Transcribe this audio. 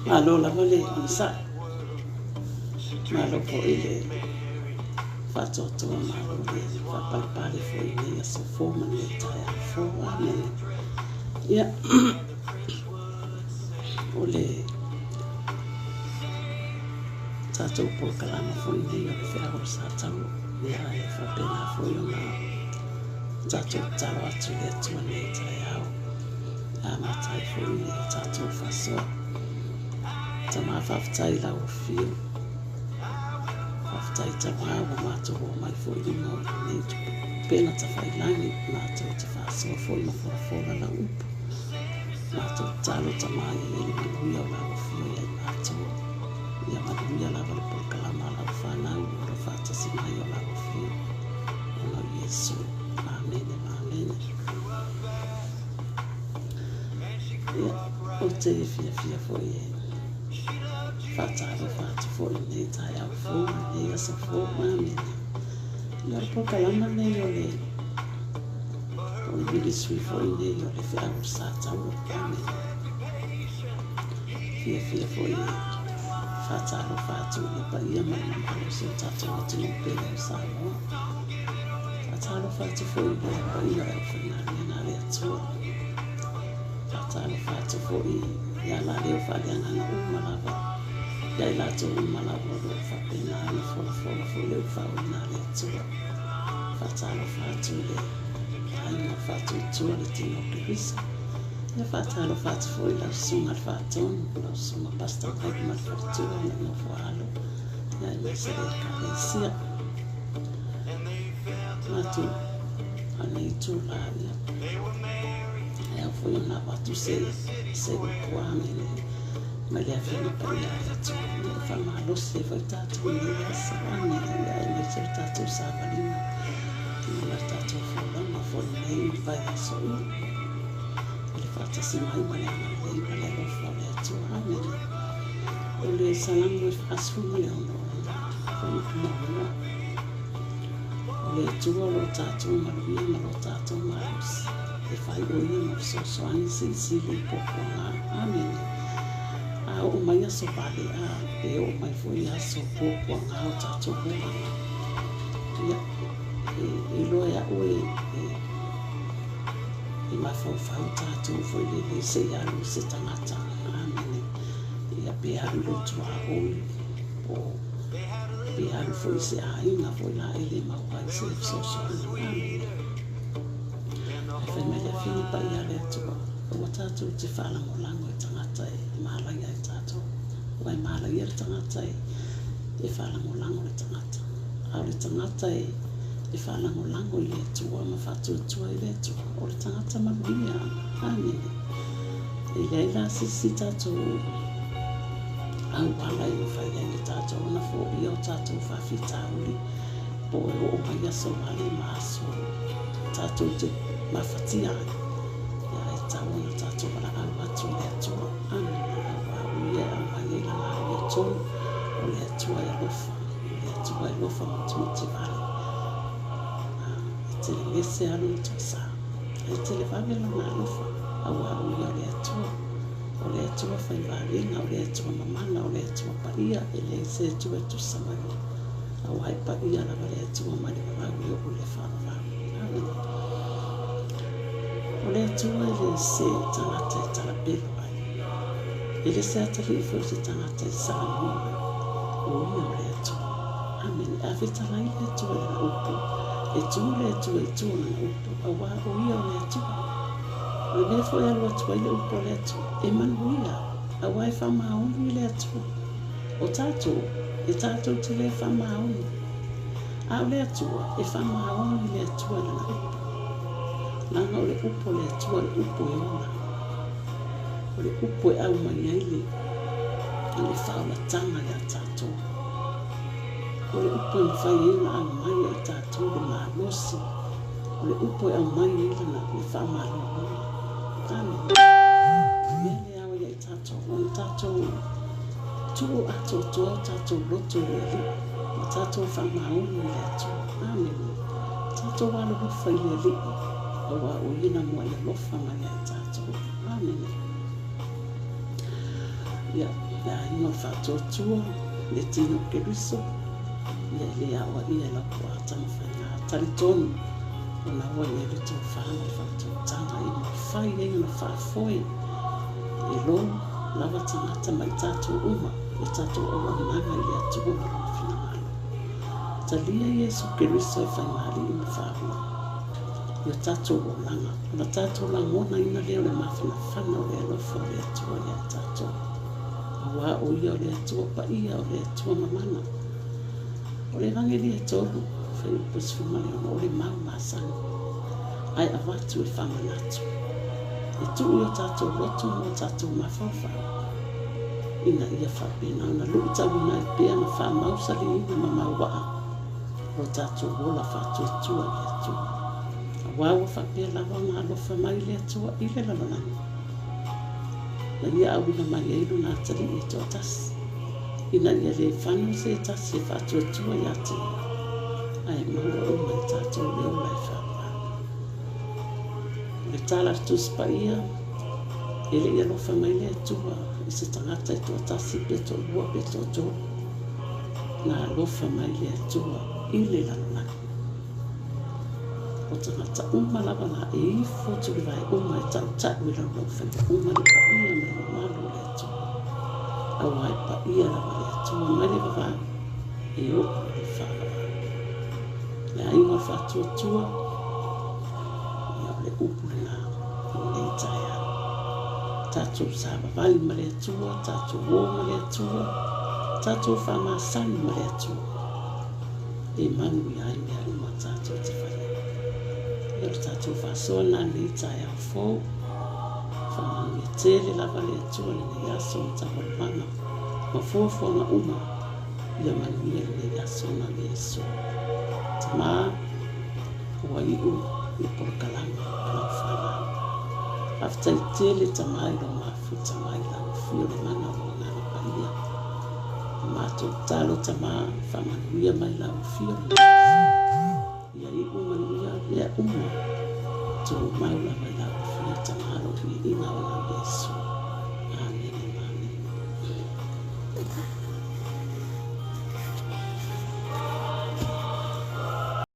Malo lava le onosai, malo foi le faatoatoa, malo le faapalepale foi i lenei aso fou ma lenei taeao fou. Amene. Ia, o le tatou polokalama foi nei o le feau o le Sataua, ia e faapena foi ona tatou tatalo atu i le Atua i lenei taeao, e amata ai foi le tatou faasoa. Tama, faafetai i lau afio. Faafetai Tama ua matou oo mai foi i luma o lenei upega tafailagi, matou te faasoa foi ma folafola lau upu. Matou tatalo Tama ia i ai le manuia o lau afio ia i matou. Ia manuia lava le polokalama a lau fanau o lo faatasi mai o lau afio. Ona o Iesu. Amene ma amene. Ia, ou te fiafia foi e faatalofa atu foi i lenei taeao fou ma lenei aso fou. Amene. Ia, o le polokalama lenei o le o le ministry foi lenei o le feau o le Sataua. Amene. Fiafia foi e faatalofa atu i le paia ma le mamalu o si o tatou atunuu pele o Samoa. Faatalofa atu foi i le paia o le aufaigaluega a le Atua. Faatalofa atu foi ia laleo faaleagaga uma lava, ia i latou uma lava o lo o faapena ona folafola foi le ufaoina a le Atua. Faatalofa atu i le aiga o Faatuatua le tino o Keriso. Ia faatalofa atu foi i lau susuga le Faatonu, lau susuga Pastor Mike ma le faletua ma le nofo a alo, ia aemaise le Ekalesia. Atu a lenei itula, ia, e ao foi ona avatu se se upu amene mai le Afioga Paia a le Atua. Ia e faamalosi ai foi tatou i lenei aso. Amene. Ia aemaise le tatou savaliga ma le tatou folauga foi i lenei vaiaso uma. I le faatasi mai ma le agalelei ma le alofa o le Atua. Amene. O le Salamo e 46 lona fuaiupu muamua. O le Atua o lo tatou manuia ma lo tatou malosi, e fai o ia ma fesoasoani silisili i puapuaga. Amene. A oo mai aso vale, a pe oo mai foi aso puapuaga o tatou olaga, ia, e iloa e au e, e, e mafaufau tatou foi lele se i alu i se tagata. Amene. Ia, pe alu i lou tuaoi, po pe alu foi i se aiga foi la e le maua ai se fesoasoani. Amene. Ae fai mai le Afioga Paia a le Atua, aua tatou te faalagolago i tagata e malaia ai tatou. Aua e malaia le tagata e, e faalagolago le tagata. A o le tagata e, e faalagolago i le Atua ma faatuatua i le Atua, o le tagata manuia. Amene. E leai la se isi tatou auala e mafai ai e tatou ona foia o tatou faafitauli po o e oo mai aso vale ma aso tatou te mafatia ai. Ia, e tatau ona tatou valaau atu i le Atua. Amene. Aua o Ia e aumai ai Lana amiotonu, o le Atua e alofa, o le Atua e alofa motimoti vale. E tele gese lava lona toasa, ae televave lona alofa, aua o Ia o le Atua. O le Atua faivalega, o le Atua mamana, o le Atua paia, e leai se Atua e tusa ma Ia. Aua e paia lava le Atua mai le vavau e oo i le faavavau. Amene. O le Atua e le se tagata e talapelo ai. E le se atalii foi se tagata e salanoa ai. O Ia o le Atua. Amene. A fetalai le Atua i lana upu, e tu le Atua i tua o lana upu, aua o Ia o le Atua. O le mea foi e alu atu ai le upu a le Atua, e manuia, aua e faamaoni le Atua. O tatou, e tatou te le faamaoni. A o le Atua, e faamaoni le Atua i lana upu. Leaga o le upu a le Atua o le upu e ola. O le upu e aumai ai le, le faaolataga ia tatou. O le upu e mafai ai ona aumai ia i tatou le malosi. O le upu e aumai ai lana le faamalologa. Amene. O le mea lea ao ia i tatou, ona tatou tuu atoatoa o tatou loto i le Alii, ma tatou faamaoni i le Atua. Amene. Tatou alolofa i le Alii, aua o Ia na muai alofa mai ia i tatou. Amene. Ia, Le aiga o le faatuatua, le tino o Keriso, ia e le aoaia e lau puaa tamafaiga. Talitonu, ona ua i ai le tofa ma le faautautaga e mafai ai ona faafoe e lou lava tagata ma i tatou uma le tatou auaunaga i le Atua ma Lona finagalo. Talia Iesu Keriso e faimalie ma faaola i o tatou olaga, ona tatou lagonaina lea o le mafanafana o le alofa o le Atua ia i tatou. Aua o Ia o le Atua paia, o le Atua mamana. O le Evagelia e 3, fuaiupu 16, o le mau masani, ae avatu e faamanatu, e tuu i o tatou loto ma o tatou mafaufau, ina ia faapena ona luitauina ai pea ma faamausaliina ma mauaa lo tatou ola faatuatua i le Atua. Aua ua faapea lava ona alofa mai le Atua i le lalolagi, na ia auina mai ai lona atalii e toatasi, ina ia le fano se tasi e faatuatua ia te ia, ae maua uma i tatou le ola e faapau. O le tala a le Tusi Paia, e le i alofa mai le Atua i se tagata e toatasi pe toalua pe toatolu. Na alofa mai le Atua i le lalolagi. O tagata uma lava la e ifo atu i le vae uma e tautau e laulaufaiva uma le paia ma le mamalu o le Atua. Aua e paia lava le Atua mai le vavau e oo i le faavavau. Le aiga o le faatuatua, ia o le upu lena i lenei taeao. Tatou savavali ma le Atua, tatou o ma le Atua, tatou faamasani ma le Atua. E manuia ai mea uma tatou te faia. Ia o le tatou faasoa lena i lenei taeao fou. Faamanuia tele lava le Atua i lenei aso ma taualumaga ma fuafuaga uma ia manuia lenei aso na Iesu. Tama, ua iu le polokalame a lau fanau. Faafetai tele Tama i lou mafuta mai lau afio le mana o lou Agaga Paia. O matou tatalo Tama, faamanuia mai lau afio lenei aso. Ia iu manuia mea uma, tumau lava i lau afio Tama lou viiga ona Iesu.